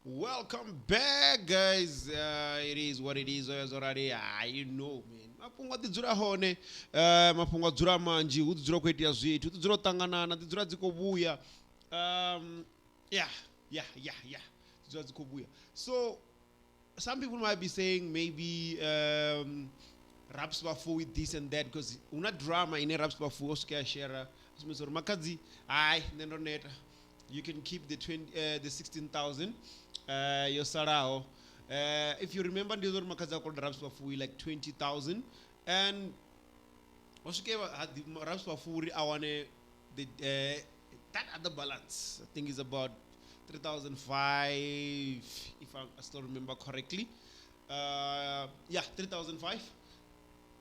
Welcome back, guys. It is what it is. Zwo rali, ah, you know, man. Mafhungo a ḓi dzula hone, mafhungo a dzula manzhi, hu ḓi dzula khou itea zwithu, hu ḓi dzula u ṱanganana, ḓi dzula dzi khou vhuya. Yeah. Dzi dzula dzi khou vhuya. So some people might be saying maybe Raps Vhafuwi this and that, because huna drama ine Raps Vhafuwi o swika ya share sumbedza uri makhadzi hai nṋe ndo neta, you can keep the 20, the 16,000 yo salaho. If you remember, ndi uri makhadzi a koloda Raps Vhafuwi like 20,000 and ho swike Raps Vhafuwi uri a wane the that other balance. I think is about 3005, if I still remember correctly. Yeah, 3005.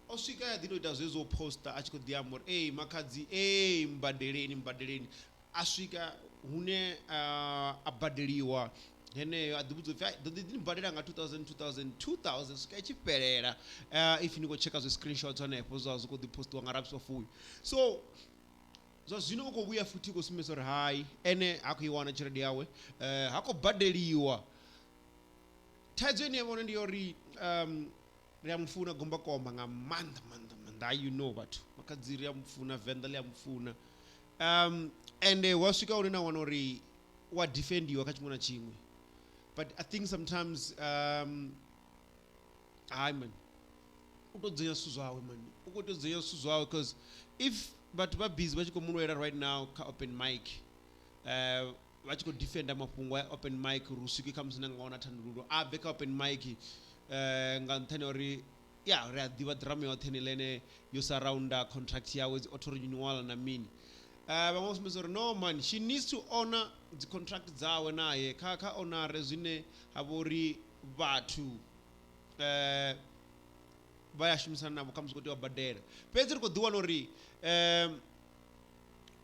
O swika ya ḓi to ita zwezwo poster a tshi khou ḓi amba uri ei makhadzi, ei mbadeleni, mbadeleni. A swika hune a badeliwa heneyo, a ḓi vhudza upfi ḓo ḓi ni badela nga 2000 2000 2000 swika i tshi fhelela. If ni khou tsheka zwi screenshots hanefho zwa zwi khou ḓi postiwa nga Raps Vhafuwi. So zwa zwino u khou vhuya futhi u khou sumbedza uri hai, ene ha khou i wana tshelede yawe, ha khou badeliwa. Thaidzo ine ya vhona ndi ya uri ri a mufuna Gombakomba nga maanḓa maanḓa maanḓa, you know, vhathu makhadzi ri a mufuna, Venḓa ḽi a mufuna, ende wa swika hune na wana uri wa defendiwa kha tshiṅwe na tshiṅwe, but I think sometimes hayi man, u to dzhia zwithu zwawe man, u khou tea u dzhia zwithu zwawe, because if vhathu vha busy vha tshi khou mu lwela right now kha open mic, vha tshi khou defenda mafhungo a open mic uri u swike kha musi na nga wana thandululo, a bve kha open mic nga nṱhani ha uri ya ri a ḓivha drama yoṱhe ni ḽene yo surrounda contract yawe, dzi auto renewal na mini. Vhaṅwe vha sumbedza uri no man, she needs to honor dzi contract dzawe naye, kha honore zwine ha vha uri vhathu vha ya shumisana navho, khamusi khou tea u badela. Fhedzi ri khou ḓi wana uri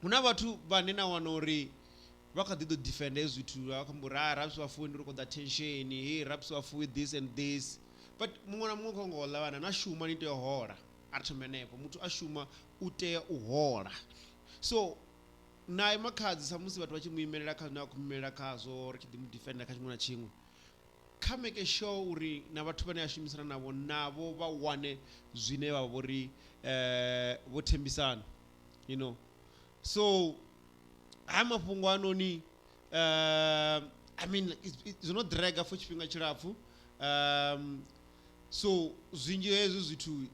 hu na vhathu vhane na wana uri vha kha ḓi ḓo defenda hezwi zwithu, vha khou amba uri ah, Raps Vhafuwi ndi ri khou ḓa tension, hey, Raps Vhafuwi this and this, but muṅwe na muṅwe kho ngo ḽa vhana na shuma, ni tea u hola. A ri thome henefho, muthu a shuma u tea u hola. So naye makhadzi, sa musi vhathu vha tshi mu imelela kha zwine vha khou imelela khazwo, ri tshi ḓi mu defenda kha tshiṅwe na tshiṅwe, kha make sure uri na vhathu vhane a shumisana navho navho vha wane zwine vha vho ri vho thembisana. So ha mafhungo anoni, I mean, zwo no draga for tshifhinga tshilapfu, so zwinzhi hezwi zwithu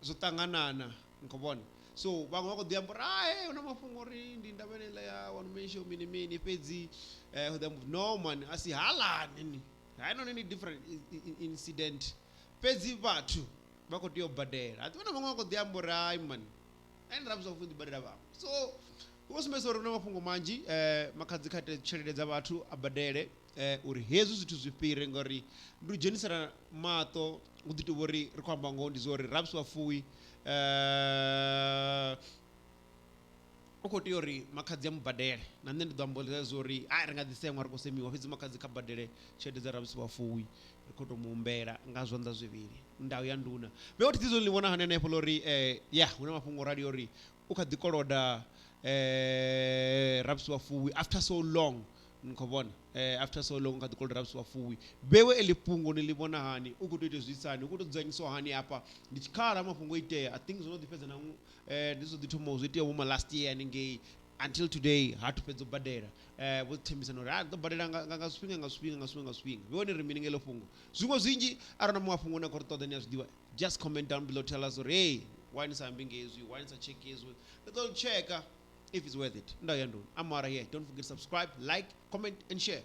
zwo ṱanganana, ni khou vhona. So vhaṅwe vha khou ḓi amba uri ah, hu na mafhungo uri ndi ndavha yeneiḽa ya one man show mini mini, fhedzi hu ḓi amba no man, a si halani ni hainoni ndi different incident, fhedzi vhathu vha khou tea u badela. Ha ḓivha na vhaṅwe vha khou ḓi amba uri hai man, ende Raps Vhafuwi ḓi badela vhaṅwe. So hu khou sumbedzisa uri hu na mafhungo manzhi. Makhadzi kha ite tshelede dza vhathu a badele uri hezwi zwithu zwi fhire, ngori ndi u dzhenisela maṱo hu ḓi tovha uri ri khou amba ngoho, ndi zwa uri Raps Vhafuwi u khou tea uri makhadzi a mu badele. Na nṋe ndi ḓo amba zwa uri a ri nga ḓi seṅwa, ri khou semiwa, fhedzi makhadzi kha badele tshelede dza Raps Vhafuwi, ri khou tou mu humbela nga zwanḓa zwivhili, ndau ya nduna vhe thi ḓi ḽi vhona hani henefho ḽa uri ya hu na mafhungo rali uri u kha ḓi koloda Raps Vhafuwi after so long, ni khou vhona, after so long u kha ḓi koloda Raps Vhafuwi. Vhewe eḽi fhungo ni ḽi vhona hani? U khou tea u ita zwi hani? U khou tou dzudzanyiswa hani? Hafha ndi tshikhala mafhungo o itea, I think zwo no ḓi fhedza na ndi zwo ḓi thoma zwo itea vho ma last year haningei, until today ha thu fhedza u badela. Vho thembisana uri a ḓo badela nga zwifhinga nga zwifhinga nga zwifhinga nga zwifhinga. Vhewe ni ri mini nga heḽo fhungo? Zwiṅwe zwinzhi, arali na muṅwe mafhungo une khou ri ṱoḓa, ni a zwi ḓivha, just comment down below, tell us uri hey, why ni sa ambi ngezwi, why ni sa check hezwi? Ri ḓo checka if it's worth it. Ndau ya nduni, I'm out of here. Don't forget to subscribe, like, comment and share.